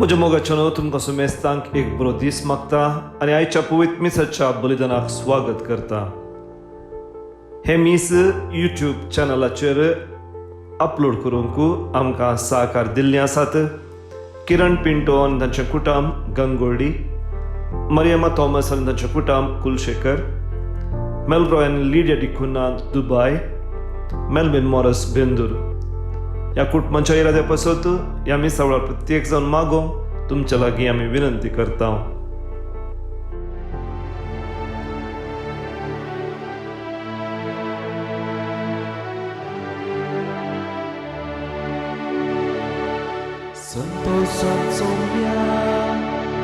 म्हज्या मोगाच्यानो तुमकां सुमेस्तांक एक बरो दीस मागता आनी आयच्या पवित्र मिसाच्या बलिदानाक स्वागत करता. हें मीस यूट्यूब चॅनलाचेर अपलोड करूंक आमकां सहकार दिल्लीं आसात किरण पिंटो आनी तांचें कुटुंब गंगोर्डी, मरियमा थॉमस आनी तांचें कुटुंब कुलशेखर, मेलरॉय आनी लिडिया डिकुन्हा दुबाय, मेलविन मॉरस बेंदूर. ह्या कुटुंबांच्या इराद्या पासत ह्या मिसा वेळार प्रत्येक जावन मागोवंक तुमच्या लागीं आमी विनंती करता. संतोषान जमल्या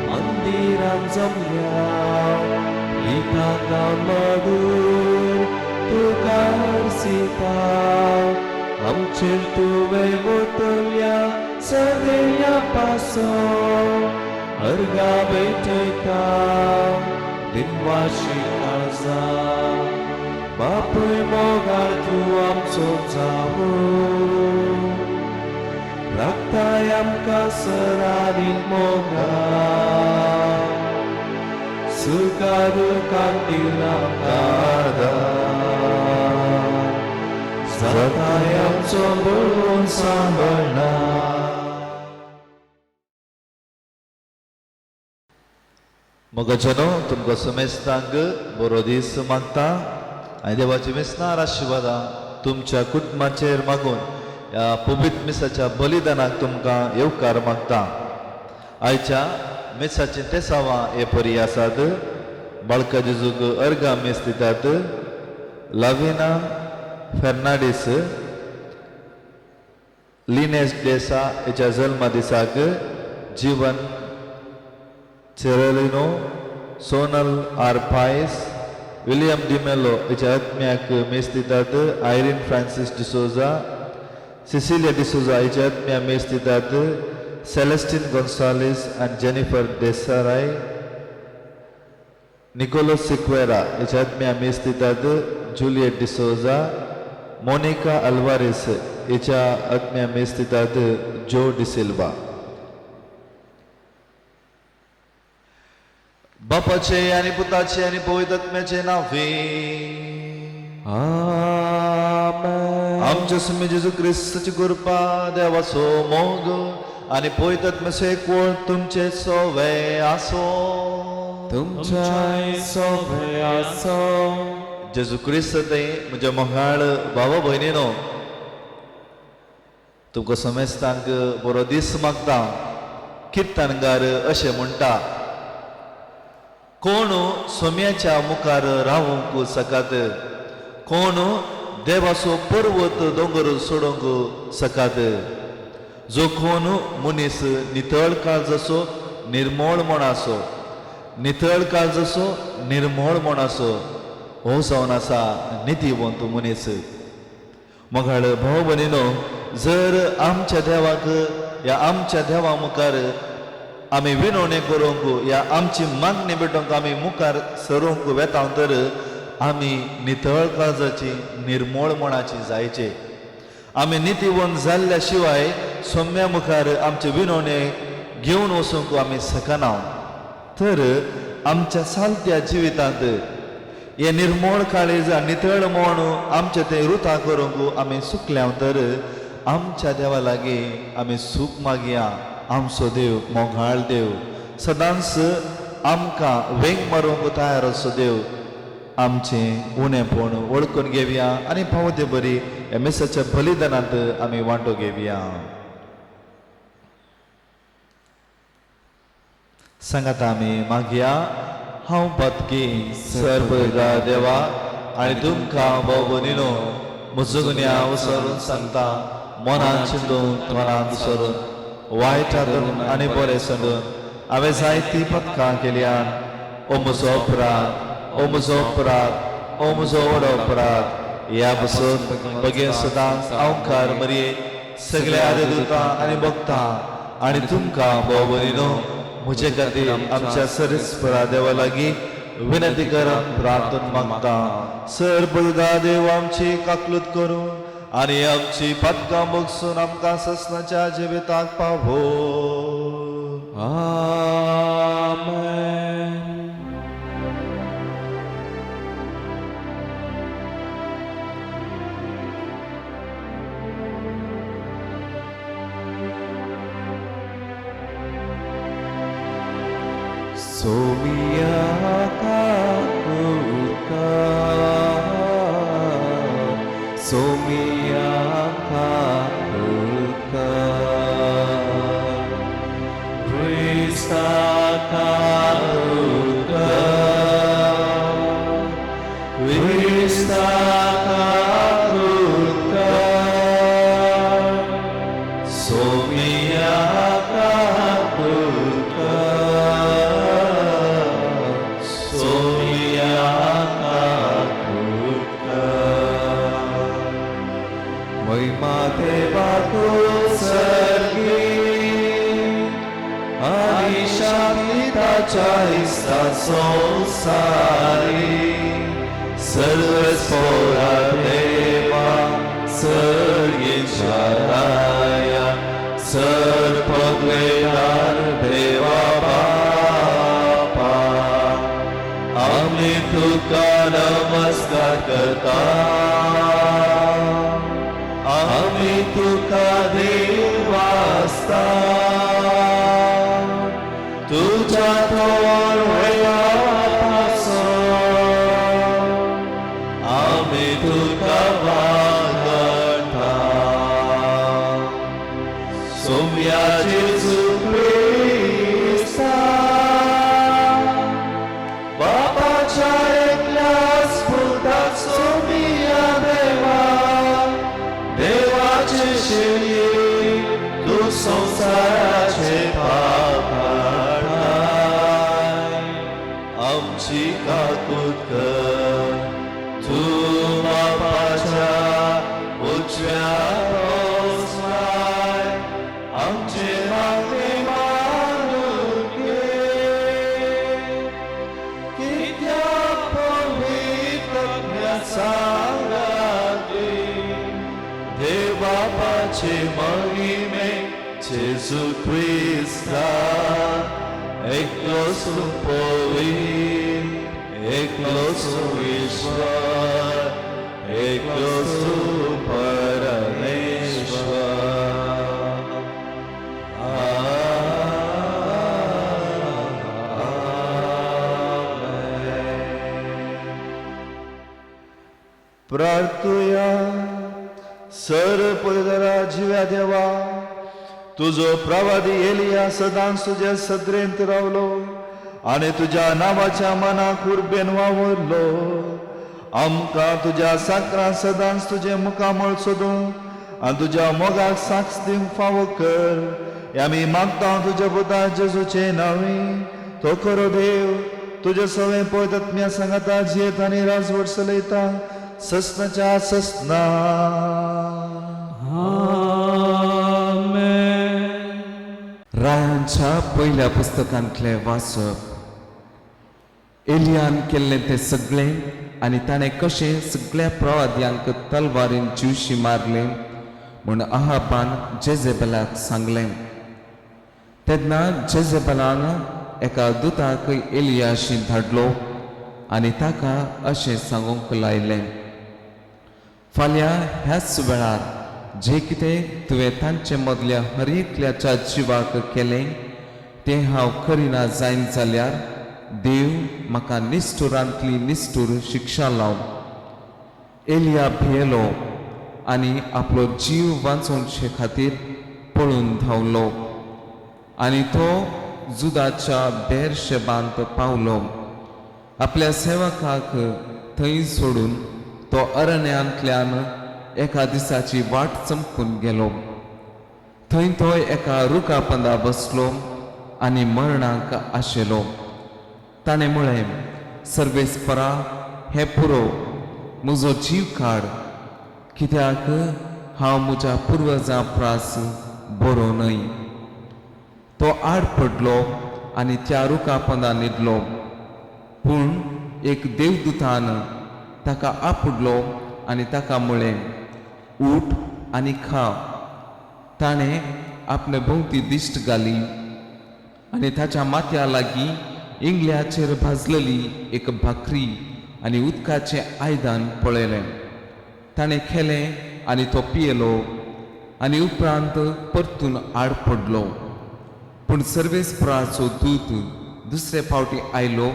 मंदिरान जमल्या लिखांगा मधूर तुका हरसिता आमचेर तुवें वतल्या सगळ्या पासो अर्गा भेटयता दिनवाशी काळजा बापूय मोगाळ तूं आमचो जावूं राखताय आमकां सरादीन मोगा सुखा दुखान दिला आदार जाताय आमचो बळून सांबाळना. मोगाच्यानो तुमकां समेस्तांक बरो दीस मागता आनी देवाची मिसनार आशिर्वादां तुमच्या कुटुंबाचेर मागून ह्या पवित्र मिसाच्या बलिदानाक तुमकां येवकार मागता. आयच्या मिसाचीं तेसावां हे परी आसात. बाळका जेजूक अर्गां मीस दितात लाविना फेर्नांडीस, लिनेस डेसा हेच्या जल्मा दिसाक जीवन चेरलिनो, सोनल आर पायस, विलियम डिमेलो हेच्या आत्म्याक मीस दितात Irene Francis D'Souza, Sicilia D'Souza हेच्या आत्म्या मीस दितात सेलेस्टीन गोन्सालीस आनी जेनिफर देसाराय, निकोलस सिक्वेरा हेच्या आत्म्या मीस दितात जुलियट डिसोजा, मोनिका अल्वारीस हेच्या आत्म्या मीस दितात जो डिसिल्वा. बापाचे आनी पुताचे आनी पवित्र आत्म्याचे नांवे आमेन. आमच्या सुमी जेजू क्रिस्ताची कृपा, देवाचो मोग आनी पवित्र आत्म्याचो एकवट तुमचे सोवे आसो. तुमच्याय सोवे आसो. जेजू क्रिस्त ते म्हज्या मोगाळ भावा भयणीनो, तुमकां समेस्तांक बरो दीस मागता. किर्तनगार अशें म्हणटा, कोण सोम्याच्या मुखार रावूंक सकात, कोण देवाचो पर्वत दोंगर सोडूंक सकात. जो कोण मनीस नितळ काळजाचो निर्मळ मनाचो, नितळ काळजाचो निर्मळ मनाचो हो जावन आसा नितीवंत मनीस. मोगाळ भाव भयणीनो, जर आमच्या देवाक या आमच्या देवा मुखार आमी विनवणी करूंक या आमची मागणी भेटोवंक आमी मुखार सरूंक वेता तर आमी नितळ काळजाची निर्मळ मनाची जायचे. आमी नितीवंत जाल्ल्या शिवाय सोम्या मुखार आमचे विनवणे घेवन वचूंक आमी शकना. तर आमच्या सालत्या जिवितांत हे निर्मळ काळीज नितळ म्हण आमचे ते रुता करूंक आमी सुकल्या तर आमच्या देवा लागीं आमी सूख मागया. आमचो देव मोगाळ देव सदांच आमकां वेंग मारूंक तयार आसचो देव आमचें उणेपण वळखून घेवया आनी पावते बरी ह्या मिसाच्या बलिदानांत आमी वांटो घेवया. सांगात आमी मागया. हांव पातकी सर्व देवा आनी तुमकां भाव भयणीनो म्हजो गुन्यांव विसरून सांगता, मनान चिंतून मनान विसरून वायट हातून आनी बरें सोडून हांवें जायतीं पथकां केल्यान. ओ म्हजो अपराध, ओ म्हजो अपराध, ओ म्हजो व्हडो अपराध. ह्या पसून बगेन सदांच अवकार मरये सगळे आदे आनी भक्ता आनी तुमकां भाव भयणीनो म्हजे खातीर आमच्या सरेस्परा देवा लागीं विनंती करप प्रार्थना मागता. सर बलदा देव आमची काकलूत करूं आनी आमची पातकां बगसून आमकां ससनाच्या जिविताक पावो. आमेन. सोमिया काकुरका, सोमिया काकुरका, क्रिस्ता काकुरका, क्रिस्ता काकुरका, सोमिया काकुरका, सोमिया काकुरका. महिमा देवाको सर्गी आणि शांतताच्या इस्ता संसारी सर्वच पोरा देवा सर्गीच्या राया सर पदवेदार देवा बापा आम्ही तुका नमस्कार करता, आम्ही तुका देवास्ता, तुझ्या थोर वेळापासून आम्ही तुका वागता. सोम्या जेजू क्रिस्ता बापाच्या एकल्याच पुता सोमिया देवा देवाचे शिवये तू संसाराचे पाप काढाय आमची काकूत कर. तू बापाच्या उजव्या बसलाय आमचे मागणे मानून घे. कित्याक पवित्र सांगाते देवापाचे महिमे जेजू क्रिस्ता एकलो सुपवीर एकलो सुईश्वर एकलो सुपरमेश्वर. आमेन. प्रार्थुया. सर पयदरा जिव्या देवा, तुजो प्रवादी एलिया सदांच तुज्या सदरेंत रावलो आनी तुज्या नांवाच्या मनाक उर्बेन वावरलो. आमकां तुज्या साकरां सदांच तुजें मुखामळ सोदूं आनी तुज्या मोगाक साक्ष दिवंक फावो कर. हे आमी मागता तुज्या पुता जेजूचे नांवी. तो खरो देव तुजे सवें पवित्र सांगाता जियेत आनी राजवट चलयता ससनाच्या ससना. आमेन. रायांच्या पयल्या पुस्तकांतलें वाचप. एलियान केल्लें तें सगळें आनी ताणें कशें सगळ्या प्रवाद्यांक तलवारीन जिवशी मारलें म्हूण अहाबान जेजेबलाक सांगलें. तेन्ना जेजेबलान एका दुताक एलियाशी धाडलो आनी ताका अशें सांगूंक लायलें, फाल्यां ह्याच वेळार जें कितें तुवें तांचे मदल्या हर एकल्याच्या जिवाक केलें तें हांव करिना जायन जाल्यार देव म्हाका निश्ठुरांतली निश्ठूर शिक्षा लाव. एलिया भियेलो आनी आपलो जीव वांचोवचे खातीर पळून धांवलो आनी तो जुदाच्या बेरशेबांत पावलो. आपल्या सेवकाक थंय सोडून तो अरण्यांतल्यान एका दिसाची वाट चमकून गेलो. थंय तो एका रुखा पंदा बसलो आनी मरणाक आशेलो. ताणें म्हळें, सर्वेस्परा, हें पुरो, म्हजो जीव काड, कित्याक हांव म्हज्या पुर्वजां प्रास बरो न्हय. तो आड पडलो आनी त्या रुखा पंदा न्हिदलो. पूण एक देवदूतान ताका आपुडलो आनी ताका म्हळें, उठ आनी खा. ताणें आपले भोंवती दिश्ट घाली. आनी ताच्या माथ्या लागीं इंगल्याचेर भाजलेली एक भाकरी आनी उदकाचें आयदन पळयलें. ताणें खेलें आनी तो पियेलो आनी उपरांत परतून आड पडलो. पूण सर्वेस्पराचो दूत दुसरे फावटी आयलो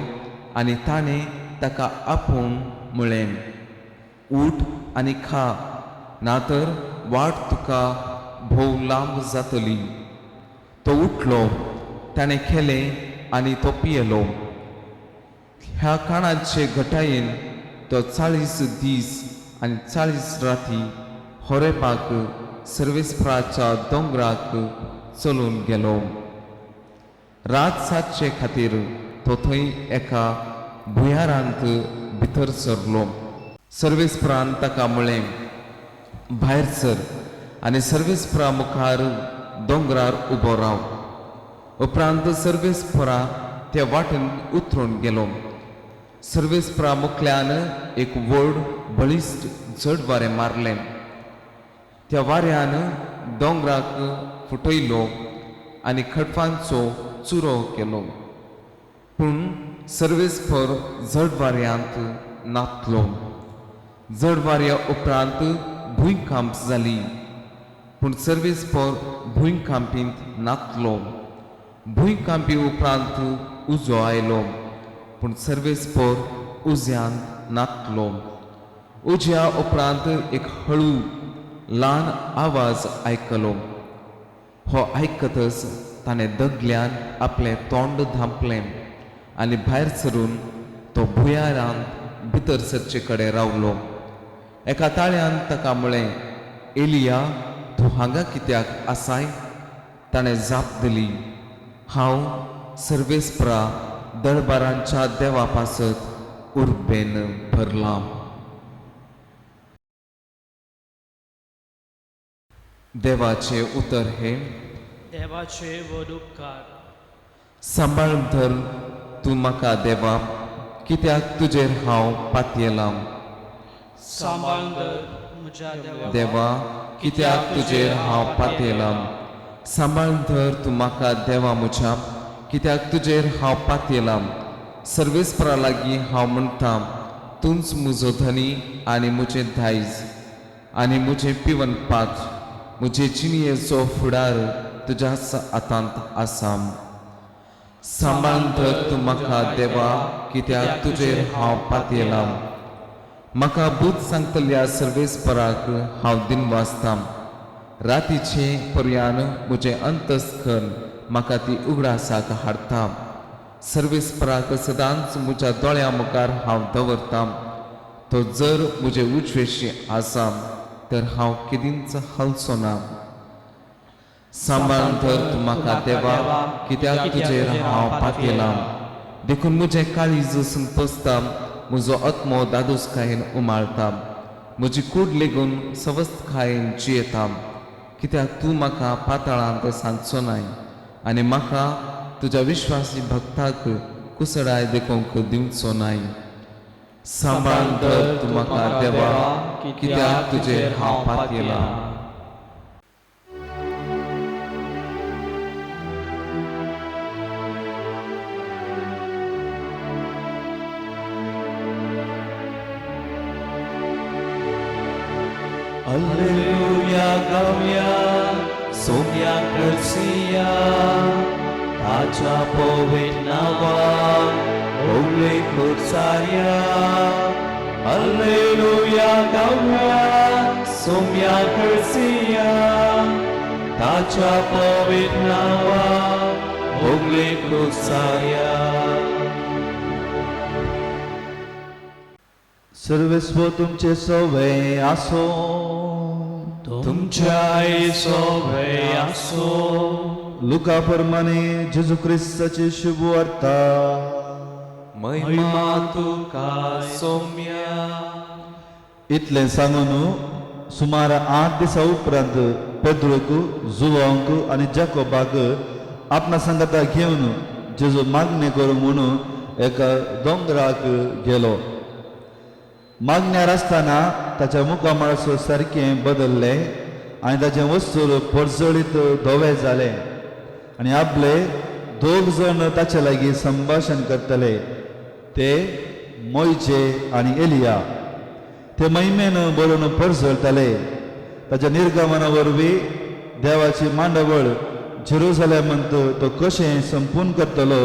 आनी ताणें ताका आपोवन म्हळें, उठ आनी खा, ना तर वाट तुका भोव लांब जातली. तो उठलो, ताणें खेलें आनी तो पियेलो. ह्या काणाचे घटायेन तो 40 दीस आनी 40 राती होरेबाक सर्वेस्पराच्या दोंगराक चलून गेलो. रात सातचे खातीर तो थंय एका भुंयारांत भितर सरलो. सर्वेस्परान ताका म्हळें, भायर सर आनी सर्वेस्परा मुखार दोंगरार उबो राव. उपरांत सर्वेस्परा त्या वाटेन उतरून गेलो. सर्वेस्परा मुखल्यान एक व्हड बळिश्ट जड वारें मारलें. त्या वाऱ्यान दोंगराक फुटयलो आनी खडपांचो चुरो केलो. पूण सर्वेस्पर जड वाऱ्यांत नातलो. जड वाऱ्या उपरांत भुंयकांप जाली, पूण सर्वेस्पर भुंयकांपींत नातलो. भुंयकांपी उपरांत उजो आयलो, पूण सर्वेस्पर उज्यांत नातलो. उज्या उपरांत एक हळू ल्हान आवाज आयकलो. हो आयकतच ताणें दगल्यान आपलें तोंड धांपलें आनी भायर सरून तो भुंयारांत भितर सरचे कडेन रावलो. एका ताळ्यान ताका म्हळें, एलिया, तूं हांगा कित्याक आसाय? ताणें जाप दिली, हांव सर्वेस्परा दळबारांच्या देवा पासत उर्बेन भरलां. देवाचें उतर हें. देवाचे व्हड उपकार. सांबाळ धर तूं म्हाका देवा, कित्याक तुजेर हांव पातयेलां. सांबाळ धर म्हज्या देवा, देवा, कित्याक तुजेर हांव पातयेलां. सांबाळ धर तूं म्हाका देवा म्हज्या, कित्याक तुजेर हांव पातयेलां. सर्वेस्परा लागीं हांव म्हणटा, तूंच म्हजो धनी आनी म्हजें दायज आनी म्हजें पिवन पात्र. म्हजे जिणयेचो फुडार तुज्याच हातांत आसा. सांबाळ धर तूं म्हाका देवा, कित्याक तुजेर हांव पातयेलां. म्हाका बूद सांगतल्या सर्वेस्पराक हांव दिनवासतां. रातीचे पर्यान म्हजें अंतस्कर्ण म्हाका ती उगडासाक हाडटा. सर्वेस्पराक सदांच म्हज्या दोळ्यां मुखार हांव दवरतां. तो जर म्हजे उजवेशी आसा तर हांव केदींच हालचो ना. सांबाळ धर तूं म्हाका देवा, कित्याक तुजेर हांव पातयेलां. देखून म्हजें काळीज संतोसता, म्हजो आत्मो दादोसकायेन उमाळता. म्हजी कूड लेगून सवस्तकायेन जियेता, कित्याक तूं म्हाका पाताळांत सांगचो नाय आनी म्हाका तुज्या विश्वासी भक्ताक कुसडाय देखूंक दिवचो नाय. सांबाळ धर तूं म्हाका देवा, कित्याक तुजेर हांव पातयेलां. Alleluia गावया सोम्या करसिया, ताच्या पवित्र नावान होवले खुर्साया. Alleluia गावया सोम्या करसिया, ताच्या पवित्र नावान होवले खुर्साया. सर्वेस्पर तुमचे सवे आसो. तुमच्याय सोवे आसो. लुका प्रमाणे जेजू क्रिस्ताची शुभ वार्ता. महिमा तुका सोम्या. इतलें सांगून सुमार 8 दिसां उपरांत पेद्रूक, जुवांक आनी जाकोबाक आपणा सांगाता घेवन जेजू मागणें करूंक म्हणून एका दोंगराक गेलो. मागण्यार आसतना ताच्या मुखामळाचो सारकें बदल्लें आनी ताचें वस्तूर परजळीत धवें जालें आनी आपले दोग जण ताचे लागीं संभाशण करतले, ते मोयजे आनी एलिया. ते महिमेन बरोवन परजळटले. ताच्या निर्गमना वरवीं देवाची मांडावळ जेरुजलेमांत तो कशें संपूर्ण करतलो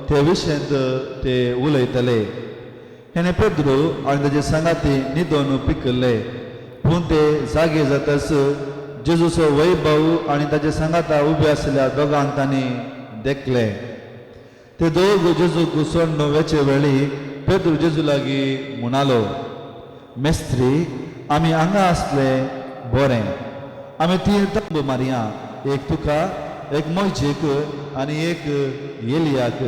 ते विशयांत ते उलयतले. हेणे पेद्रू आनी ताजे सांगाती न्हिदोन पिकल्ले, पूण ते जागे जातच जेजूचो वैभव आनी ताजे सांगाता उबे आशिल्ल्या दोगांक तांणी देखले. ते दोग जेजूक सोडून वेचे वेळी पेद्रू जेजू लागीं म्हणालो, मेस्त्री, आमी हांगा आसले बरें, आमी तीन तंबू मारया, एक तुका, एक मोयजेक आनी एक एलियाक.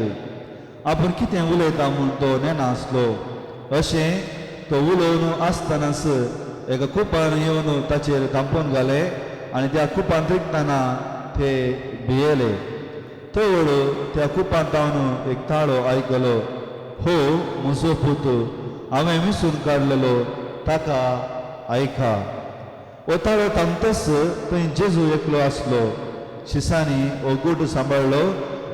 आपूण कितें उलयता म्हूण तो नेना आसलो. अशें तो उलोवन आसतनाच एका कुपान येवन ताचेर धांपून घालें आनी त्या कुपान रिगतना ते भियेले. तवळ त्या कुपान तावन एक ताळो आयकलो, हो म्हजो पूत, हांवें विसून काडलेलो, ताका आयका. हो ताळो थांबतच थंय जेजू एकलो आसलो. शिसांनी हो गूट सांबाळ्ळो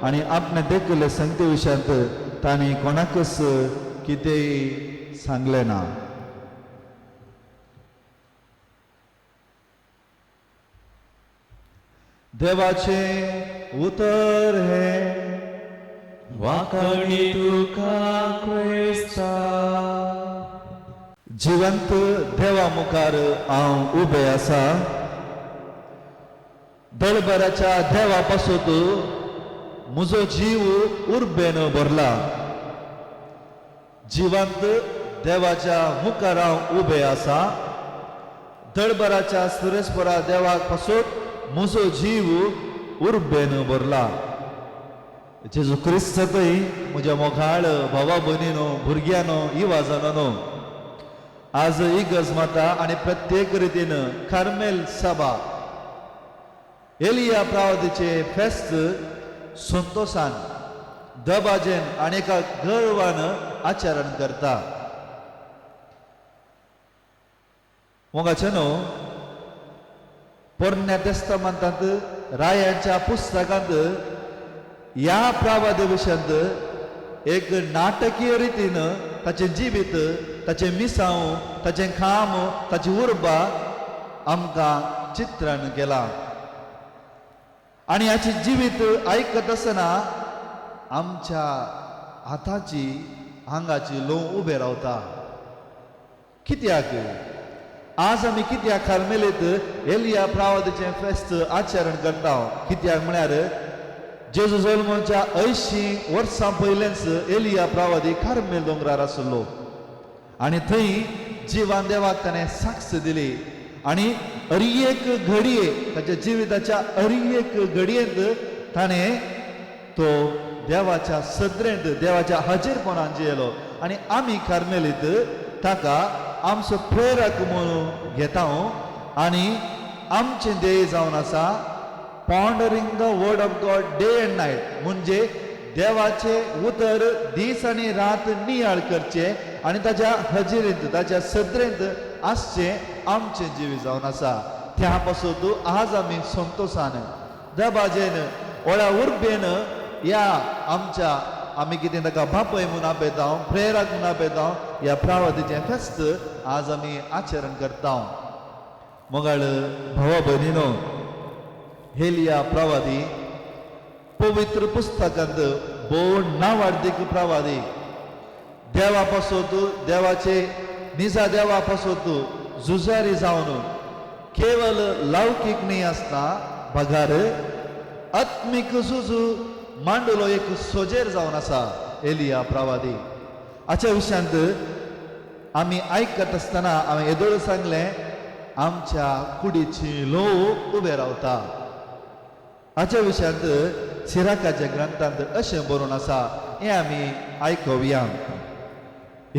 आनी आपणे देखिल्ले संगते विशयांत तांणी कोणाकच कितेंय सांगलें ना. देवाचें उतर हें. वाखाणी तुका क्रिस्ता. जिवंत देवा मुखार हांव उबे आसा. दळबराच्या देवा पासून म्हजो जीव उर्बेन भरला. जिवंत देवाच्या मुखार हांव उबे आसा. दळबराच्या सुरेस्परा देवाक पासून म्हजो जीव उर्बेन भरला. जेजू क्रिस्तय म्हज्या मोगाळ भावा भयणीनो, भुरग्यांनो, इवाजानो, आज इगर्ज माता आनी प्रत्येक रितीन कार्मेल सभा एलिया प्रावतीचे फेस्त संतोशान, दबाजेन आनी एका गर्वान आचरण करता. मोगाचे न्हू, पोरण्या तेस्तामांत रायांच्या पुस्तकांत ह्या प्रावादी विशयांत एक नाटकीय रितीन ताचें जिवीत, ताचें मिसांव, ताचें काम, ताची उर्बा आमकां चित्रण केलां. आनी हाचें जिवीत आयकत आसतना आमच्या हाताची आंगाची लोव उबे रावता. कित्याक आज आमी कित्याक कार्मेलीत एलिया प्रावतीचें फेस्त आचरण करता? कित्याक म्हळ्यार जेजू जल्माच्या 80 वर्सां पयलेंच एलिया प्रावती कार्मेल दोंगरार आसलो आनी थंय जिवान देवाक ताणें साक्ष दिली आनी अरी एक घडये ताच्या जिविताच्या अरी एक घडयेंत ताणें तो देवाच्या सदरेंत, देवाच्या हाजीरपणान जियेलो. आनी आमी कार्मेलीत ताका आमचो प्रेरक म्हणून घेता आनी आमचें ध्येय जावन आसा pondering the word of God day and night, म्हणजे देवाचें उतर दीस आनी रात नियाळ करचें आनी ताच्या हजेरींत, ताच्या सदरेंत आसचें आमचें जिवीत जावन आसा. त्या पासून आज आमी संतोशान, दबाजेन, व्हडा उर्बेन ह्या आमच्या आमी कितें ताका बापय म्हूण आपयता, प्रेरक म्हूण आपयता, ह्या प्रावतीचें फेस्त आज आमी आचरण करता. मोगाळ भावा भयणीनो, हेलिया प्रवादी पवित्र पुस्तकांत भोव नावार्दीक प्रवादी, देवा पासून, देवाचे निजा देवा पासून झुजारी जावन केवल लौकीक न्ही आसता बगार आत्मीक झुजू मांडलो एक सोजेर जावन आसा एलिया प्रवादी. हाच्या विशयांत आमी आयकत आसतना हांवें येदोळ सांगलें, आमच्या कुडीची लोव उबे रावता. हाच्या विशयांत सिराकाच्या ग्रंथांत अशें बरोवन आसा, हें आमी आयकुया.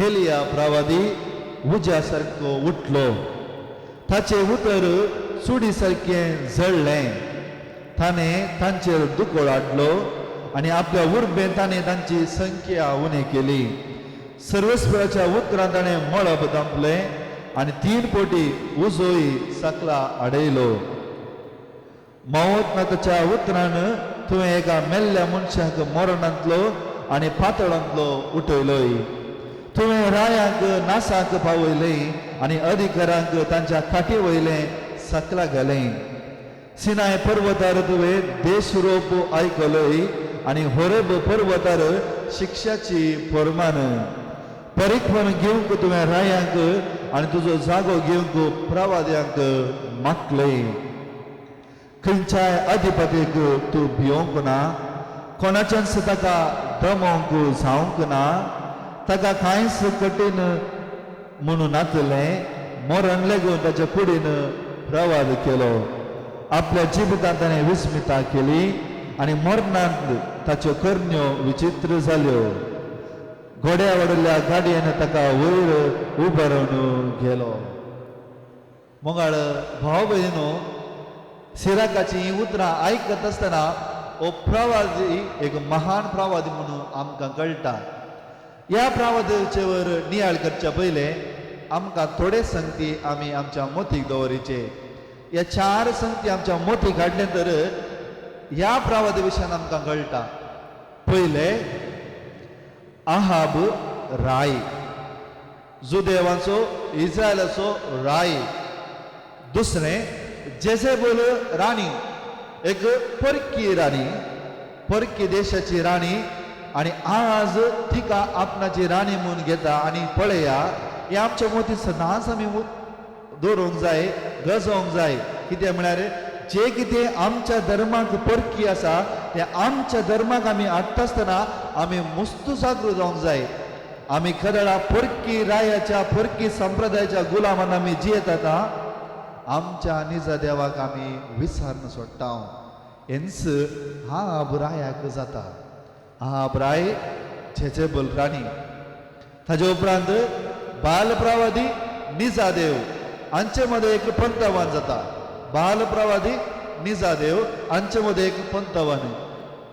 एलिया प्रवादी उज्या सारको उठलो, ताचें उतर चुडी सारकें जळ्ळें. ताणें तांचेर दुकोळ हाडलो आनी आपल्या उर्बेन ताणें तांची संख्या उणी केली. सर्वस्वराच्या उतरान ताणें मळब दांपलें आनी 3 पटी उजोय सकला आडयलो. मौत नाथाच्या उतरान तुवें एका मेल्ल्या मनशाक मरणांतलो आनी पातळांतलो उठयलोय. तुवें रायांक नासाक पावयलें आनी अधिकारांक तांच्या खाटी वयलें सकला घालें. सिनाय पर्वतार तुवें देशरोप आयकलोय आनी होरेब पर्वतार शिक्षाची फरमान. परिक्रण घेवंक तुवें रायांक आनी तुजो जागो घेवंक प्रवाद्यांक मागलें. खंयच्याय अधिपतीक तूं भियोंक ना, कोणाच्यानच ताका दमोवंक जावंक ना. ताका कांयच कठीण म्हणून नातलें. मरण लेगून ताच्या कुडीन प्रवाद केलो. आपल्या जिवितांत ताणें विस्मिता केली आनी मरणांत ताच्यो करण्यो विचित्र जाल्यो. घोड्या वडल्या गाडयेन ताका वयर उबारून गेलो. मोगाळ भाव भयणीनो, सिराकाची ही उतरां आयकत आसतना हो प्रवादी एक महान प्रवादी म्हणून आमकां कळटा. ह्या प्रवादाचेर नियाळ करच्या पयलें आमकां थोडे संगती आमी आमच्या मोतीक दवरिचे. ह्या चार संगती आमच्या मोतीक हाडले तर ह्या प्रवादी विशयान आमकां कळटा. पयले, आहाब राय, जुदेवांचो इस्रायलाचो राय. दुसरें, जेझेबल राणी, एक परकी राणी, परकी देशाची राणी आनी आज तिका आपणाची राणी म्हूण घेता. आनी पळया, हे आमच्या मोती सदांच आमी दवरूंक जाय, गजोवंक जाय. कितें म्हळ्यार जे कितें आमच्या धर्माक परकी आसा तें आमच्या धर्माक आमी हाडटा आसतना आमी मुस्तू जागृत जावंक जाय. आमी खदळा परकी रायाच्या परकी संप्रदायाच्या गुलामान आमी जियेतात. आमच्या निजा देवाक आमी विसरून सोडटा. हेंच आहाब रायाक जाता. आहाब राय, जेझेबल राणी, ताजे उपरांत बालप्रवादी निजादेव हांचे मदें एक पंतवान जाता. बालप्रवादी निजादेव हांचे मदें एक पंतवान,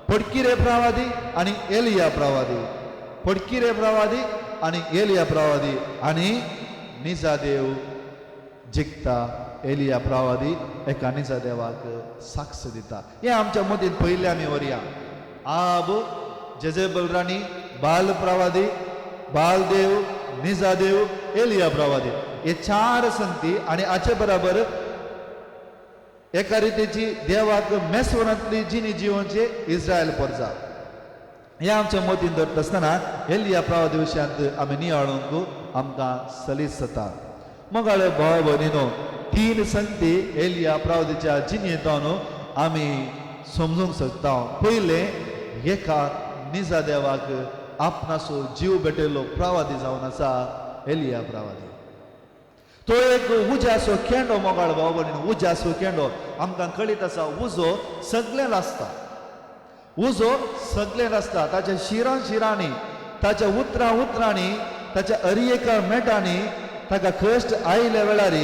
पडकिरे प्रवादी आनी एलिया प्रवादी, पडकिरे प्रवादी आनी एलिया प्रवादी आनी निजादेव जिखता. एलिया प्रवादी एका निजादेवाक साक्ष दिता. हें आमच्या मतींत पयलें आमी व्हरया. आब, जेजेबल राणी, बाल प्रवादी, बालदेव, निजादेव, एलिया प्रवादी, हे चार संगती. आनी हाचे बराबर एका रितीची देवाक मेसवनांतली जिणी जिवनचे इस्रायल परजा. हे आमच्या मतीन दवरता आसतना एलिया प्रवादी विशयांत आमी नियाळूंक आमकां सलीस जाता. मोगाळ भाव भयणीनो, तीन संगती एलिया प्रवादीच्या जिणेंत आमी समजूंक शकता. पयलें, एका निजा देवाक आपणाचो जीव भेटयलो प्रवादी जावन आसा एलिया प्रवादी. तो एक उज्याचो केंडो. मोगाळ भाव भयणीनो, उज्याचो केंडो. आमकां कळीत आसा, उजो सगळें आसता, उजो सगळें आसता. ताच्या शिरां शिरांनी, ताच्या उतरां उतरांनी, ताच्या अरिएका मेटांनी ताका कश्ट आयिल्ल्या वेळार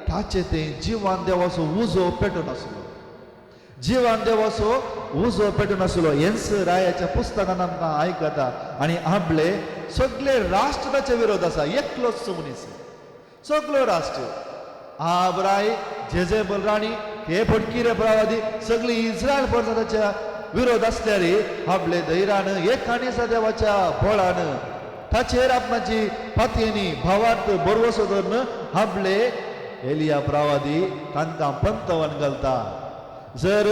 ताचे तें जिवान देवाचो उजो पेटून आसलो, जिवान देवाचो उजो पेटून आसलो. हेंच रायाच्या पुस्तकान आमकां आयकता. आनी आपले सगळे राष्ट्र ताचे विरोध आसा, एकलोच मनीस, सगळो राष्ट्र, आब राय, जेजेबल राणी, हे फटकिरे प्रवादी, सगळी इस्रायल परजा ताच्या विरोध आसल्यार आपले धैर्यान एक काणीसा देवाच्या बळान ताचेर आपणाची पातयेनी भावार्थ बरवसो धरून आपले एलिया प्रवादी तांकां पंतवन घालता. जर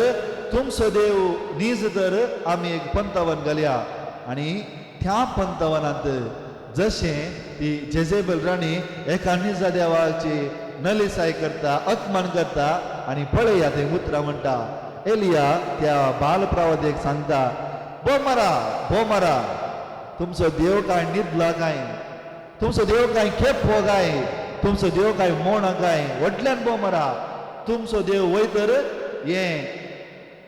तुमचो देव नीज तर आमी एक पंतवन घालया. आनी त्या पंतवनांत जशें ती जेजेबल राणी एका निजा देवाची नलिसाय करता, अपमान करता आनी पळया थंय उतरां म्हणटा, एलिया त्या बालप्रवादेक सांगता, बो मारा, बो मारा, तुमचो देव काय न्हिदला काय? तुमचो देव काय खेपो काय? तुमचो देव काय मोण काय? व्हडल्यान बो मारा. तुमचो देव वय तर हें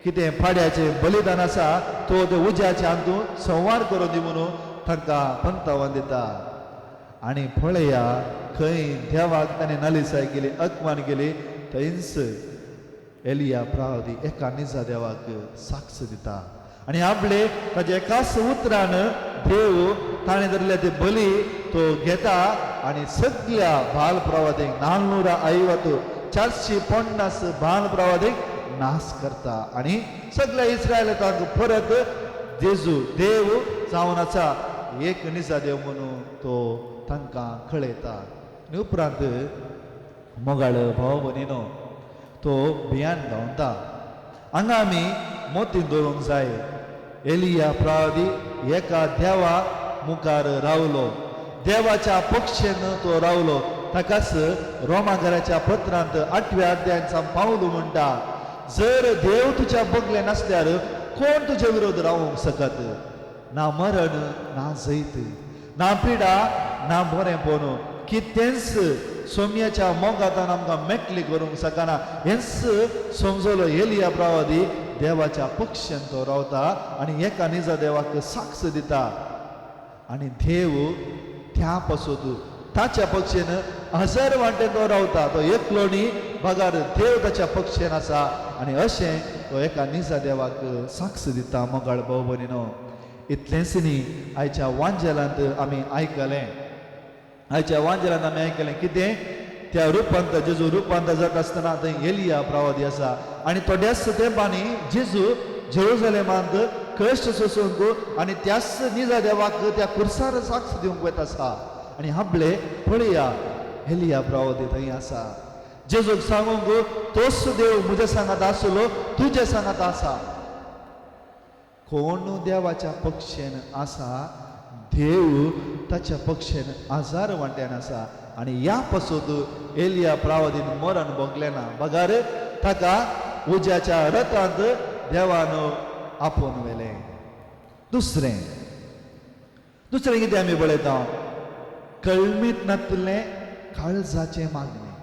कितें पाड्याचें बलिदान आसा तो ते उज्याचे हातून संवार करून दी म्हणून तांकां पंतावन दिता. आनी पळया, खंय देवाक ताणें नलिसाय केली, अपमान केली, थंयच एलिया प्रावदी एका निजा देवाक साक्ष दिता. आनी आपले ताच्या एकाच उतरान देव ताणें धरल्या ते बली तो घेता आनी सगल्या बाल प्रवादींक 450 बाल प्रवादींक नाश करता आनी सगळ्या इस्रायलांक परत जेजू देव जावन आसा एक निजा देव म्हणून तो तांकां कळयता. आनी उपरांत मोगाळ भाव भयणीनो तो भियान धांवता. हांगा आमी मोतीन दवरूंक जाय, एलिया प्रवादी एका देवा मुखार रावलो, देवाच्या पक्षेन तो रावलो. ताकाच रोमाघराच्या पत्रांत 8व्या अध्यायांत पावलू म्हणटा, जर देव तुज्या बगले नासल्यार कोण तुजे विरोध रावूंक शकत? ना मरण, ना जैत, ना पिडा, ना बरेंपण, कितेंच सोम्याच्या मोगातान आमकां मेकली करूंक शकना. हेंच समजलो एलिया प्रवादी देवाच्या पक्षान तो रावता आनी एका निजा देवाक साक्ष दिता. आनी देव त्या पासून ताच्या पक्षेन 1000 वांटे तो रावता, तो एकलो न्ही बगार देव ताच्या पक्षेन आसा. आनी अशें तो एका निजा देवाक साक्ष दिता. मोगाळ भाव भयणीनो, इतलेंच न्ही, आयच्या वांजेलांत आमी आयकलें, आयच्या वांजेलांत आमी आयकलें कितें? त्या रुपांतर जेजू रुपांतर जाता आसतना थंय एलिया प्रवादी आसा आनी थोड्याच तेंपांनी जेजू जेरुजलेमांत कश्ट सोसूंक आनी त्याच निजा देवाक त्या कुर्सार साक्ष दिवंक वता आसा. आनी आपले पळया एलिया प्रवादी थंय आसा, जेजूक सांगूंक तोच देव म्हज्या सांगात आसलो, तुज्या सांगात आसा. कोण देवाच्या पक्षेन आसा, देव ताच्या पक्षेन 1000 वांट्यान आसा. आनी ह्या पासून एलिया प्रवादीन मरण भोगलें ना, बगार ताका उज्याच्या रथांत देवान आपोवन व्हेलें. दुसरें दुसरें कितें आमी पळयता, कळमीत नासलें काळजाचें मागणें.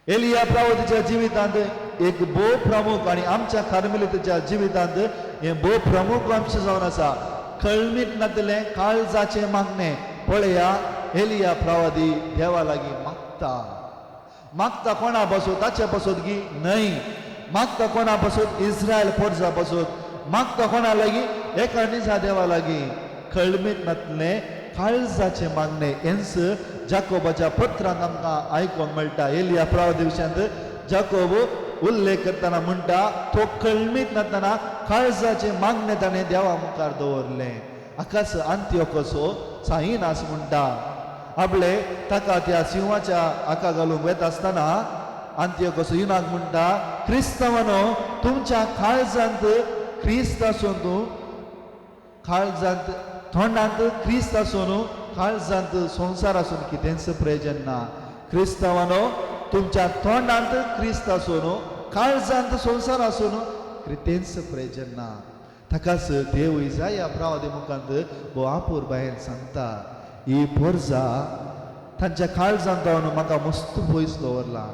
एलिया प्रवादीच्या जिवितांत एक भोव प्रमुख आनी आमच्या कार्मेलिताच्या जिवितांत हें भोव प्रमुख अंश जावन आसा, कळमीत नासलें काळजाचें मागणें. पळया एलिया प्रवादी देवा लागीं मागता, मागता कोणा पासून? ताचे पासून की न्हय, मागता कोणा पासून? इस्रायल पोरजा पासून मागता. कोणा लागीं? एका निजा देवा लागीं. कळमीत नासलें काळजाचें मागणें हेंच जाकोबाच्या पत्रांत आमकां आयकूंक मेळटा. एलिया प्रवादी विशयांत जाकोब उल्लेख करतना म्हणटा, तो कळमीत नासतना काळजाचें मागणें ताणें देवा मुखार दवरलें. हाकाच अंत्योकसो साईनास म्हणटा. आपले ताका त्या सिंहाच्या आका घालूंक वता आसतना अंत्योकसो युनाक म्हणटा, क्रिस्तांवानो तुमच्या काळजांत क्रिस्त आसून, तूं काळजांत तोंडांत क्रिस्त आसून काळजांत संवसार आसून कितेंच प्रयोजन ना. क्रिस्तांवानो तुमच्या तोंडांत क्रिस्त आसून काळजांत संवसार आसून कितेंच प्रयोजन ना. ताकाच देव इजाया प्रवादी मुखांत भोव आपुरबायेन सांगता, ही पोरजा तांच्या काळजांत जावन म्हाका मस्त पयस दवरला,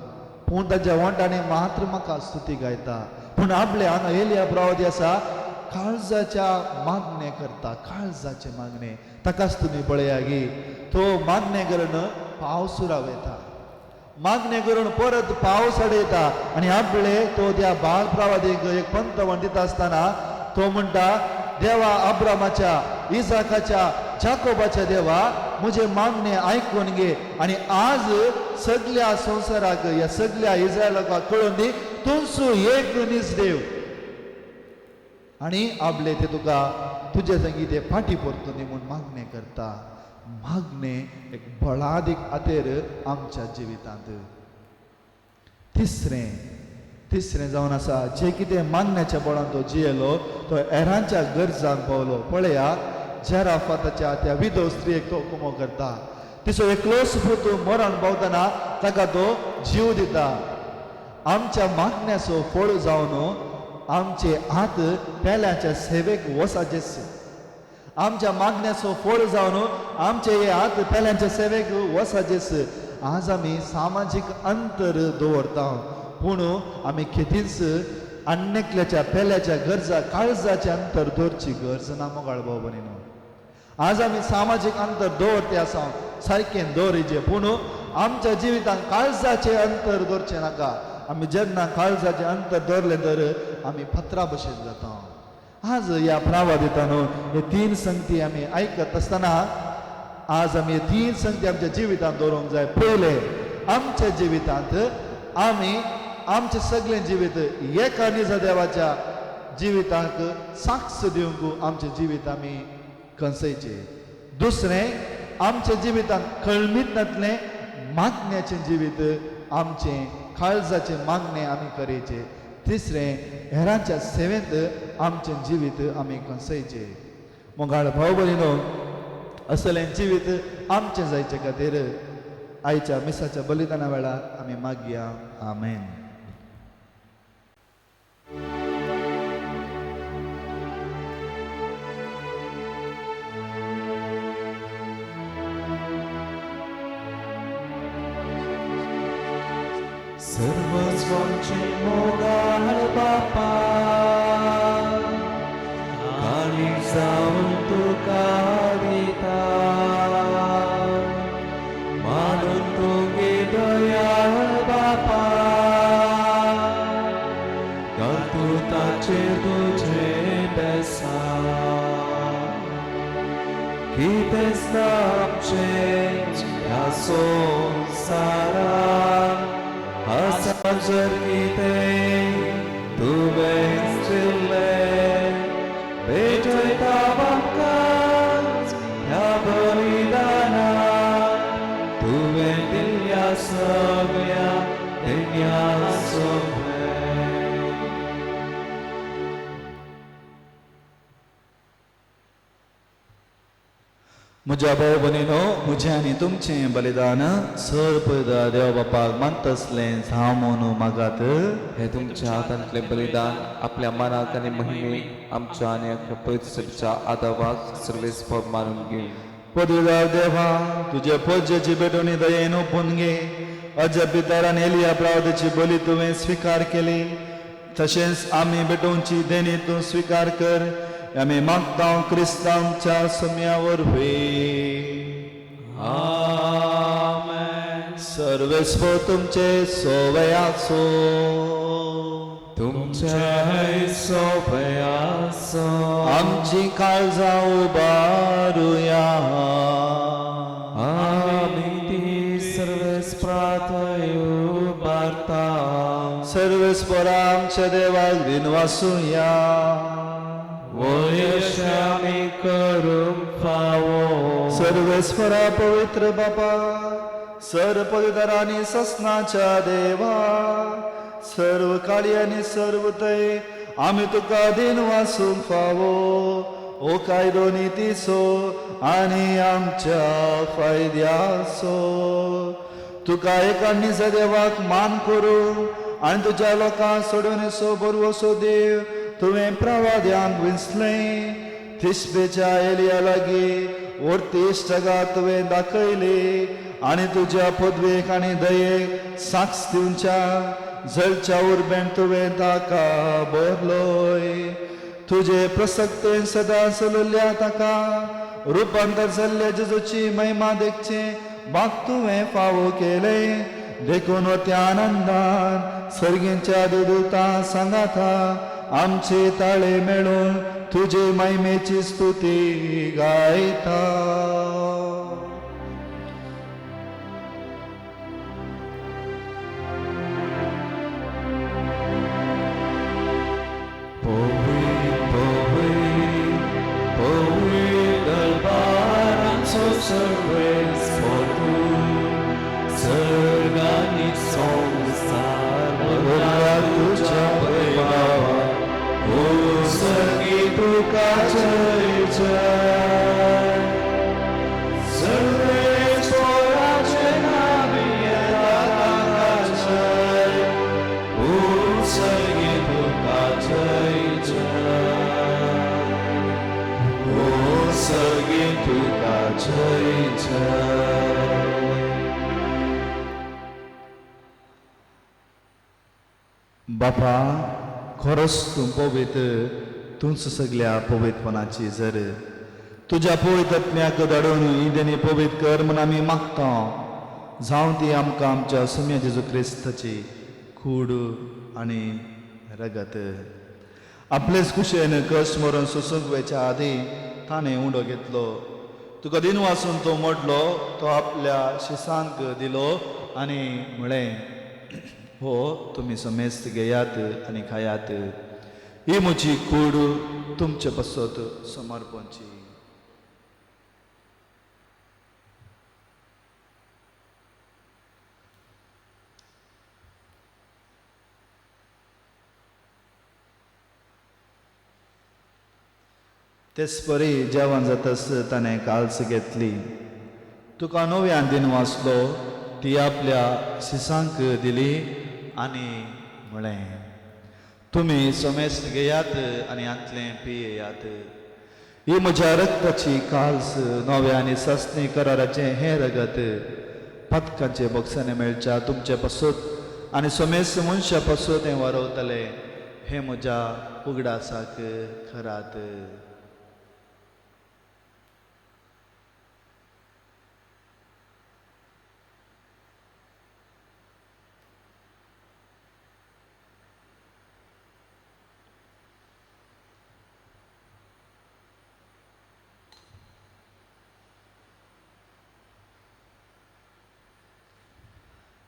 पूण तांच्या वोंटांनी मात्र म्हाका स्तुती गायता. पूण आपले हांगा एलिया प्रवादी आसा, काळजाच्या मागणें करता, काळजाचें मागणें. ताकाच तुमी पळया गी, तो मागणें करून पावस रावयता, मागणें करून परत पावस हाडयता. आनी आपले तो त्या बाल प्रवादीक एक पंतवण दिता आसतना तो म्हणटा, देवा अब्रामाच्या, इजाकाच्या, जाकोबाच्या देवा, म्हजें मागणें आयकून घे आनी आज सगल्या संवसाराक, ह्या सगल्या इस्रायलाक कळून दी तुमचो एक नीज देव. आनी आपले ते तुका तुजे संगी ते फाटी परतून दी म्हूण मागणें करता. मागणें एक बळादीक आतेर आमच्या जिवितांत. तिसरें तिसरें जावन आसा, जे कितें मागण्याच्या बळान तो जियेलो तो हेरांच्या गरजांक पावलो. पळया जेराफाताच्या त्या विधव स्त्रियेक तो कुमो करता, तिचो एकलोच पूत मरण पावतना ताका तो जीव दिता. आमच्या मागण्याचो फळ जावन आमचे हात पेल्याच्या सेवेक वसाचेच. आमच्या मागण्याचो फळ जावन आमचे हे हात पेल्यांच्या सेवेक वसाचेच. आज आमी सामाजीक अंतर दवरता, पूण आमी खेतीच अन्नेकल्याच्या पेल्याच्या गरजा काळजाचें अंतर दवरची गरज ना. मोगाळ भाव भयणीनो, आज आमी सामाजीक अंतर दवरते आसा, सारकें दवरिचें, पूण आमच्या जिवितांत काळजाचें अंतर दवरचें नाका. आमी जेन्ना काळजाचें अंतर दवरलें तर आमी पत्रा भशेन जाता. आज ह्या प्रावादितान हे तीन संगती आमी आयकत आसतना आज आमी हे तीन संगती आमच्या जिवितांत दवरूंक जाय. पयलें, आमच्या जिवितांत आमी आमचें सगळें जिवीत एका निजा देवाच्या जिविताक साक्ष दिवंक आमचें जिवीत आमी कंसयचें. दुसरें, आमच्या जिवितांत कळमीत नातलें मागण्याचें जिवीत आमचें काळजाचें मागणें आमी करचें. तिसरें, हेरांच्या सेवेंत आमचें जिवीत आमी कंसयचें. मोगाळ भाव भयणीनो, असलें जिवीत आमचें जायचे खातीर आयच्या मिसाच्या बलिदाना वेळार आमी मागया. आमेन. सर्वस्वांचे मोगाळ बापा, काळीज जावन तुका दिता, मानून तुगे दयाळ बापा, घालतू ताचेर तुजें बेसा, कितेंच ना आमचें ह्या संवसारांत, आसा जर कितें तुवेंच दिल्लें, भेटयता आमकां ह्या बलिदानाक, तुवें दिल्ल्या सगळ्या देण्या सगळें. म्हज्या भाव भयणीनो, म्हजें आनी तुमचें बलिदान सर पयदा देव बापाक मानतसलें जावं म्हणून मागात. हे तुमच्या हातांतलें बलिदान आपल्या मनाक आनी महिमेक आमच्या आनी अख्ख्या पवित्र सभेच्या आदावाक सर्वेस्पर मानून घेवन. पदवीदार देवा, तुजे पोज्याची भेटवणी दयेन ओपून घे. अजब पितारान एलिया प्रावताची बली तुवें स्विकार केली, तशेंच आमी भेटोवची देणी तूं स्विकार कर. आमी मागता क्रिस्तांवच्या सम्या वरवीं. आमेन. सर्वेस्पर तुमचे सोवयाचो तुमचे सोबयाचो. आमची काळजां उबारुया. आमी ती सर्वेस्पराथंय उबारता. सर्वेस्परा आमच्या देवाक दिनवासुया. वयश आमी करूंक फावो. सर्वेस्परा पवित्र बापा, सर्व पवित्र आनी ससनाच्या देवा, सर्व काळी आनी सर्व तय आमी तुका दिनवासूंक फावो. ओ कायदो नितीचो आनी आमच्या फायद्याचो, तुका एका निज देवाक मान करूं आनी तुज्या लोकांक सोडून बरवसो देव तुवें प्रवाद्यांक विंचलें. तिशबेच्या एलिया लागीं वर्ती इश्टगा तुवें दाखयली आनी तुज्या पदवेक आनी दयेक साक्ष दिवच्या जळच्या उर्बेन तुवें ताका बरलोय. तुजे प्रसक्तेन सदां चलल्या ताका रुपांतर जाल्ल्या जेजूची महिमा देखचें बाग तुवें फावो केलें. देखून त्या आनंदान सर्गींच्या देवदूतां सांगाता आमचे ताळे मेळून तुजे महिमेची स्तुती गायता. पवित्र पवित्र पवित्र दरबारांचो सर्वेस्पर तूं, सर्ग आनी संवसार भरला तुज्या वैभवान. ओ सर्गी तुका जय जय. सर्वेस्पराचे नांवी येता ताका जय. ओ सर्गी तुका जय जय. ओ सर्गी तुका जय जय. बापा, खरोच तूं पवित्र, तूंच सगल्या पवित्रपणाची जर तुज्या पवित्र आत्म्याक धाडून ही देणी पवित्र कर म्हूण आमी मागता. जावं ती आमकां आमच्या सुम्या जेजू क्रिस्ताची कूड आनी रगत. आपलेच कुशेन कश्ट मरून सोसूंक वयच्या आदीं ताणें उंडो घेतलो, तुका दिन वासून तो मोडलो, तो आपल्या शिसांक दिलो आनी म्हळें, हो तुमी समेस्त घेयात आनी खायात. ही म्हजी कूड तुमचे पासत समर्पणची. तेच परी जेवण जातच ताणें काल्स घेतली. तुका नव्यान दिन वाचलो, ती आपल्या शिसांक दिली आनी म्हळें, तुमी समेस्त घेयात आनी हांतलें पियेयात. ही म्हज्या रक्ताची काल्स, नव्या आनी सासणी कराराचें हें रगत पातकांचे बक्षाने मेळच्या तुमचे पासत आनी समेस्त मनशा पासत हें वारवतलें. हें म्हज्या उगडासाक खरात.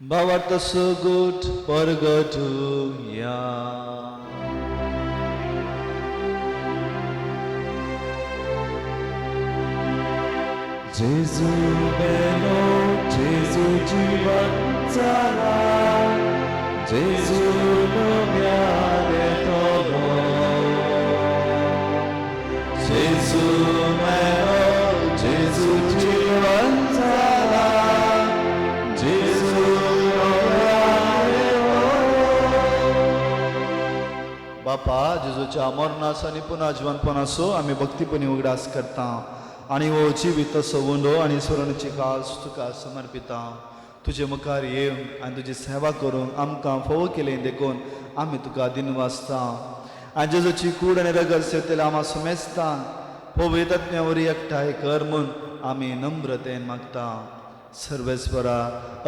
भावार्थ सुगूट परगटुया. जेजू मेलो, जेजू जिवन जाला, जेजू नव्यान येतलो. जेजू मेलो, जेजू जिवन जाला, जेजू नव्यान येतलो. बापा, जेजूच्या मरणाचो आनी पुनः जिवनपणाचो आमी भक्तीपणी उगडास करता आनी हो जिवीत तसो उंडो आनी स्मरणाची कास तुका समर्पिता. तुजे मुखार येवन आनी तुजी सेवा करूंक आमकां फावो केलें देखून आमी तुका दिनवासता. आनी जेजूची कूड आनी रगत सेवतले आमा समेस्तां पवित्र आत्म्या वरी एकठांय कर म्हूण आमी नम्रतेन मागता. सर्वेस्वरा,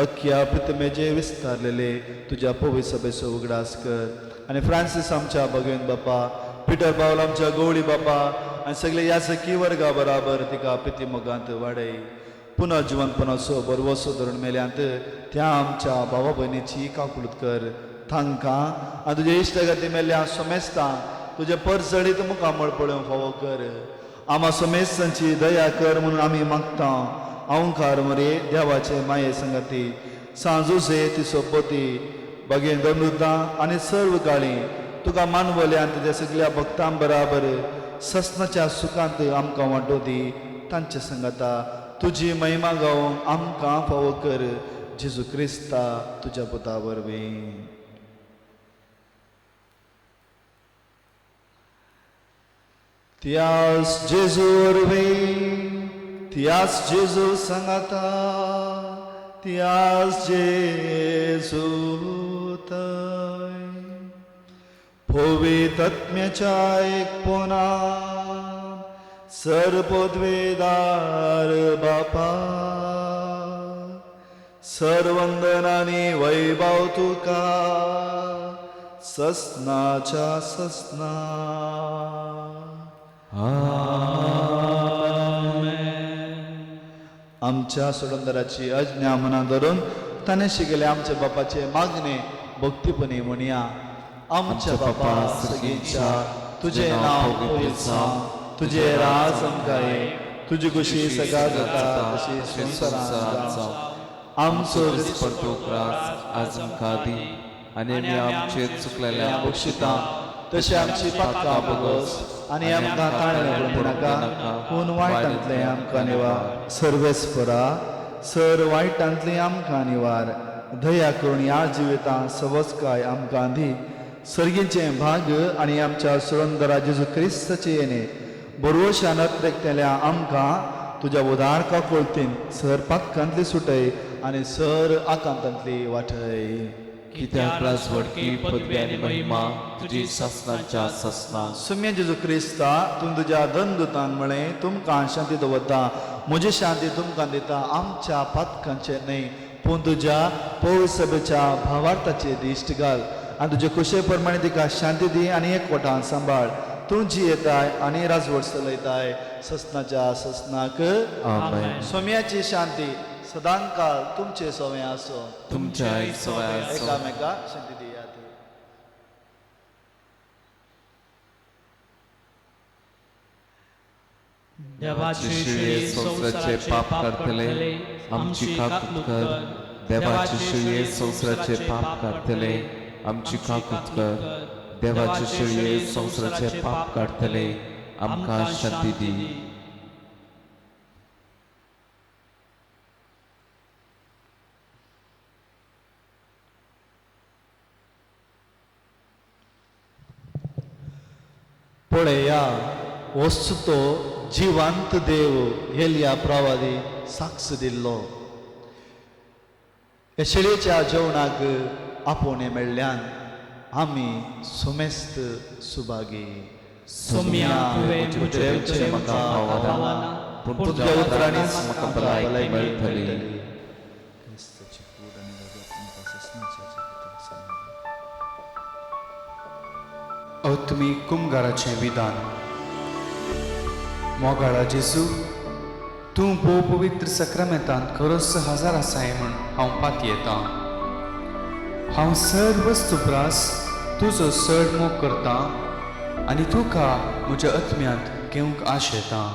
अख्ख्या प्रतिमेचे विस्तारलेले तुज्या पवित्र सभेचो उगडास कर आनी फ्रांसीस आमच्या भगवंत बापा, पिटर पावल आमच्या गवळी बापा आनी सगळे यासकी वर्गा बराबर तिका प्रिती मोगांत वाडय. पुनः जिवनपणाचो बरवसो धरून मेल्यांत त्या आमच्या भावा भयणीची काकुळट कर. तांकां आनी तुजे इश्टागती मेल्ल्या समेस्तां तुजें परजळीत मुखामळ पळोवंक फावो कर. आमा समेस्तांची दया कर म्हणून आमी मागता. अहंकार मरे देवाचे माये संगती सांजूसे ती सोपती बगेन दमृतां आनी सर्व काळी तुका मानवल्या आनी तुज्या सगल्या भक्तां बराबर ससनाच्या सुखांत आमकां वांटो दी. तांचे संगता तुजी महिमा गावंक आमकां फावो कर. जेजू क्रिस्ता तुज्या पुता वरवीं. त्यास जेजू वरवीं, त्यास जेजू सांगाता, त्यास जेजू थंय पवित्र आत्म्याच्या एकपणान सर्वपदवेदार बापा, सर्वंदन आनी वैभव तुका ससनाच्या ससना. आमच्या सोडंदराची अज्ञा मनां धरून ताणें शिकयले आमच्या बापाचे मागणे भक्तीपणी म्हणया. आमच्या बापा सगळींच्या तुजें नांव पवित्र जावं, तुजें राज आमकां ये, तुजी खुशी सगळ्या जाता तशी संवसारांत जावं. आमचो दिसपडतो ग्रास आज आमकां दी आनी आमी आमचेर चुकलेल्या बक्षिता तशें आमची पातकां भोगस आनी आमकां ताणें पडूं नाका, पूण वायटांतलें आमकां निवार. सर्वेस्परा, सर वायटांतलें आमकां निवार. दया करून ह्या जिवितांत सवस्काय आमकां दी. सर्गीचें भाग आनी आमच्या सुरंदरा जेजू क्रिस्ताचे येणे बरोवशान अत्रेकतेल्या आमकां तुज्या उदार काकुळतीन सर पातकांतली सुटय आनी सर आकांतांतली वाटय. कित्याक राजवटकी पदवी आनी महिमा तुजी सासनाच्या सासना. सुम्या जेजू क्रिस्ता, तूं तुज्या दंदुतान म्हळें, तुमकां शांती दवरता, म्हजी शांती तुमकां दिता. आमच्या पातकांचें न्हय पूण तुज्या पवित्र सभेच्या भावार्थाचे दिश्ट घाल आनी तुजे खुशे प्रमाणे तिका शांती दी आनी एकवटान सांबाळ. तूं जियेताय आनी राजवट चलयताय ससनाच्या ससनाक. आमेन. सोम्याची शांती सदांकाळ तुमचे सवें आसो. तुमच्याय सवय आसो. एकामेकाक शांती दियात. देवाचे शिळये संवसाराचे पाप काडटले, आमची काकूत कर. देवाचे शिळये संवसाराचे पाप काडटले, आमची काकूत कर. देवाचे शिळये संवसाराचे पाप काडटले, आमकां शांती दी. पळया वस्तू तो जिवंत देव एलिया प्रवादी साक्ष दिल्लो. हे शिळेच्या जेवणाक आपोवणें मेळ्ळ्यान आमी सुमेस्त सुभागी. सोम्या तुवें म्हजे तुजें म्हाका पावना, पूण तुज्या उतरांनीच म्हाका भलायकी मेळटली. क्रिस्ताची कूड आनी रगत आमकां सासणाच्या जिविताक सांबाळूं. अत्मीक कुमगाराचें विधान. मोगाळा जेजू, तूं भोव पवित्र सक्रामेंतांत खरोच हजार आसाय म्हूण हांव पातयेतां. हांव सर्व वस्तुप्रास तुजो चड मोग करतां आनी तुका म्हज्या आत्म्यांत घेवंक आशेतां.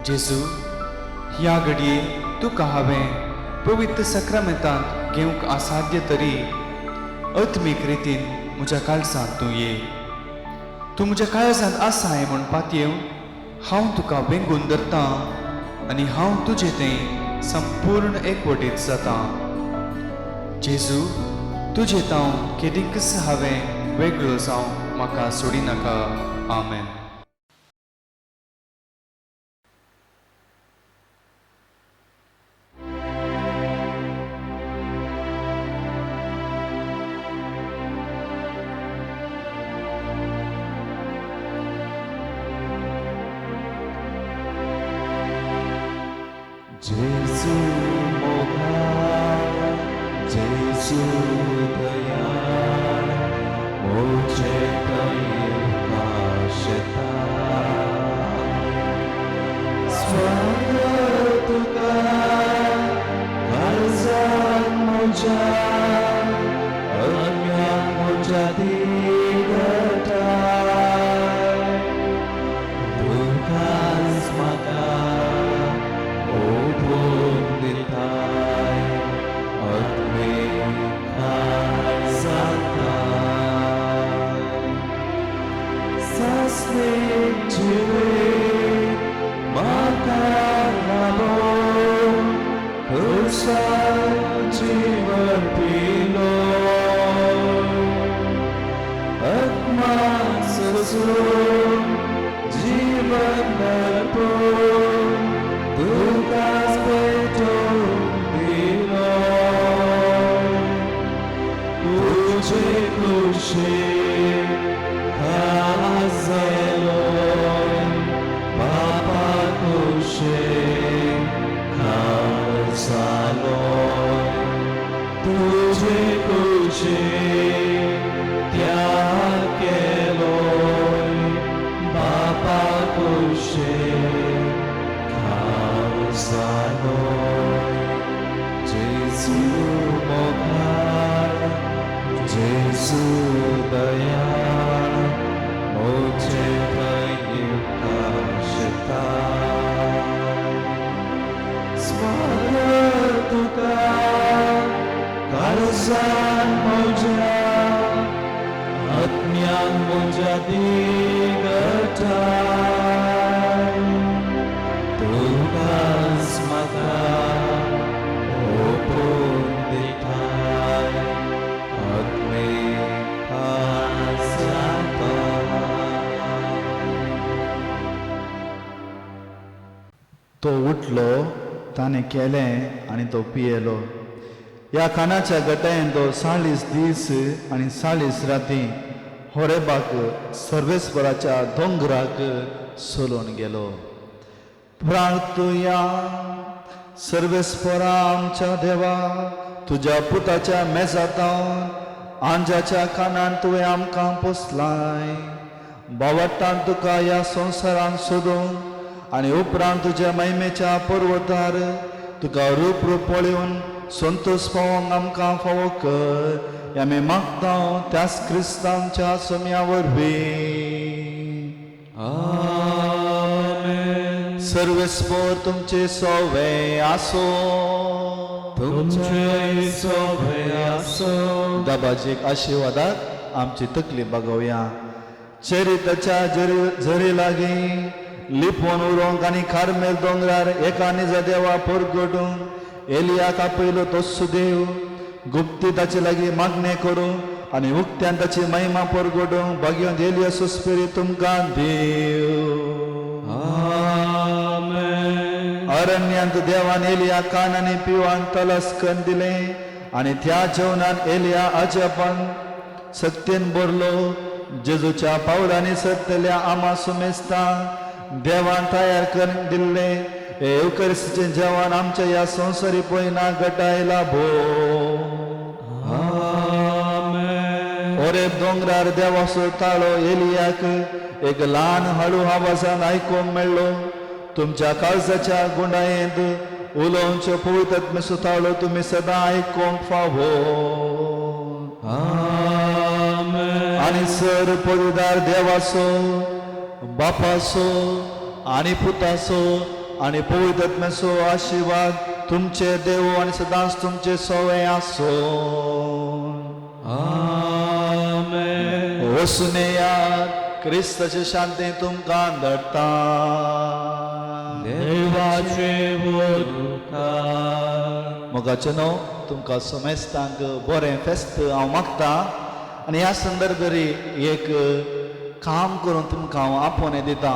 जेजू, ह्या घडये तुका हांवें पवित्र सक्रामेंतांत घेवंक असाध्य तरी आत्मीक रितीन म्हज्या काळजांत तूं ये. तूं म्हज्या काळजांत आसाय म्हूण पातयेवन हांव तुका वेंगून धरतां आनी हांव तुजें तें संपूर्ण एकवटीत जातां. जेजू, तुजें तांव केदींकच हांवें वेगळो जावं म्हाका सोडिनाका. आमेन. जेजू मोगाळ, जेजू दयाळ, म्हजे थंय आशेता. स्वागत तुका काळजांत म्हज्या, आत्म्यांत म्हज्या दिगटाय. तुकाच म्हाका ओपून दिताय, आत्मीक जाताय. सासणीक जिवीत म्हाका लाबोवन खुशाल जीवन पिलो. आत्मा सोसून जीवन अर्पून तुकाच पेटोवन दिलो. तुजे कुशीक खाजलो, बापा कुशीक खाजलो. तुजे कुशीक त्याग केलो, बापा कुशीक खाजलो. जेजू मोगाळ, जेजू दयाळ, म्हजे थंय आशेता. स्वागत तुका काळजांत म्हज्या, आत्म्यांत म्हज्या दिगटाय. तुकाच म्हाका ओपून दिताय, आत्मीक जाताय. तो उठलो, ताणें केलें आनी तो पियेलो. ह्या खाणाच्या गटायेन तो 40 दीस आनी 40 राती होरेबाक सर्वेस्पराच्या दोंगराक चलून गेलो. प्रार्थुया. सर्वेस्परा आमच्या देवा, तुज्या पुताच्या मेजातावन आंजाच्या कानान तुवें आमकां पोसलाय. बावट्टान तुका ह्या संवसारान सोदूंक आनी उपरांत तुज्या महिमेच्या पर्वतार तुका रूप रूप पळोवन संतोष पावोवंक आमकां फावो कर. आमी मागता त्याच क्रिस्तांच्या सोम्या वरवीं. सर्वेस्पर तुमचे सोवे आसो. तुमचे सोवे आसो. दाबाजीक आशिर्वादाक आमची तकली बागोवया. चरिताच्या झरी लागीं लिपोवन उरोंक आनी कार्मेल दोंगरार एका निजा देवा परगटूंक एलियाक आपयलो तोच देव गुप्ती ताचे लागीं मागणें करूं आनी उक्त्यान ताची महिमा परगटूंक भाग्योंत एलिया सुस्पिरी तुमकां देव. अरण्यांत देवान एलिया कान आनी पिवान तलस कन्न दिलें आनी त्या जेवणान एलिया अजापान सक्तेन भरलो. जेजूच्या पावलांनी सरतल्या आमा सुमेस्ता देवान तयार करून दिल्लें हे येवकरिस्तीचें जेवण आमच्या ह्या संवसारी पयना गटाय लाभो. ओरेब दोंगरार देवाचो ताळो एलियाक एक ल्हान हळू आवाजान आयकूंक मेळ्ळो. तुमच्या काळजाच्या गुंडायेंत उलोवचो पवित्र आत्म्याचो ताळो तुमी सदां आयकूंक फावो. आनी सर पविदार देवाचो बापाचो आनी पुताचो आनी पवित्र आत्म्याचो आशिर्वाद तुमचे देव आनी सदांच तुमचे सोवे आसो. वचून येयात, क्रिस्ताचे शांती तुमकां धाडटा. देवाचे उपकार. मोगाचें न्हू तुमकां समेस्तांक बरें फेस्त हांव मागता आनी ह्या संदर्भार एक काम करून तुमकां हांव आपोवणें दिता.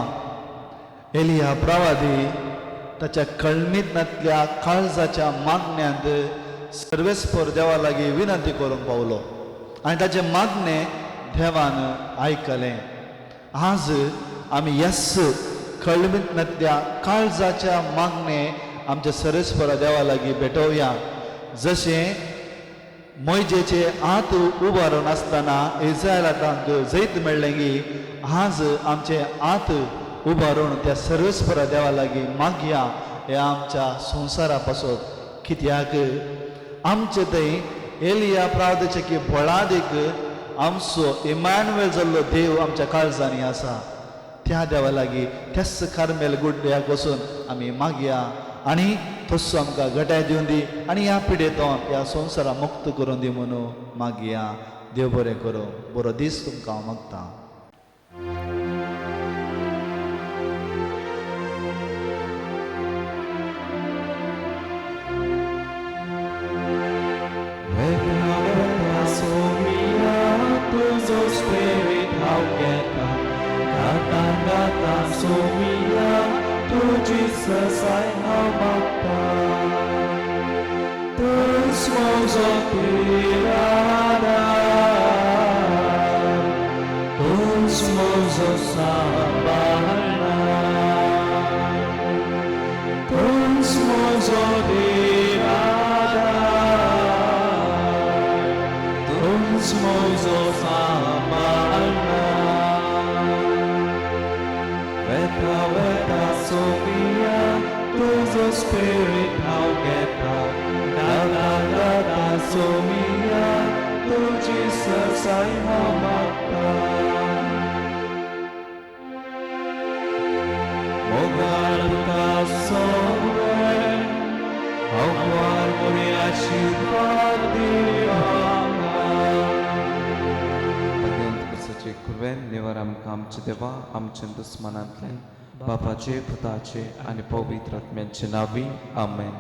एलिया प्रवादी ताच्या कळमीतनांतल्या काळजाच्या मागण्यांत सर्वेस्पर देवा लागीं विनंती करूंक पावलो आनी ताचें मागणें देवान आयकलें. आज आमी येस कळमीतनांतल्या काळजाच्या मागणें आमच्या सर्वेस्परा देवा लागीं भेटोवया. जशें मोयजेचे हात उबारून आसतना इस्रायलांक जैत मेळ्ळें की आज आमचे हात उबारून त्या सर्वेस्परा देवा लागीं मागया ह्या आमच्या संवसारा पासत. कित्याक आमचे थंय एलिया प्रावदेचे की बळादीक आमचो इमानुएल जाल्लो देव आमच्या काळजांनी आसा. त्या देवा लागीं त्याच कार्मेल गुड्ड्याक वचून आमी मागया आनी तसो आमकां घटाय दिवन दी आनी ह्या पिडेतो ह्या संवसारा मुक्त करून दी म्हणून मागया. देव बरें करूं. बरो दीस तुमकां हांव मागता. तुजो स्पिरीट हांव घेता, गाता गाता सोमिया तुजी ससाय हांव मागता. तूंच म्हजो पिरादार, तूंच म्हजो सांबाळणार, तूंच म्हजो दिरादार, तूंच म्हजो सांबाळणार. वेता वेता सोमिया तुजो स्पिरीट हांव घेता, गाता गाता सोमिया तुजी ससाय हांव मागता. मोगाळ पुता सोवे हांव मोरी आशिर्वाद दी आमकां. भगवंत क्रिस्ताचे कृपेन निवार आमकां आमचे देवा आमच्या दुस्मनांतल्यान बापाचे पुताचे आनी पवित्र आत्म्याचे नांवी. आमेन.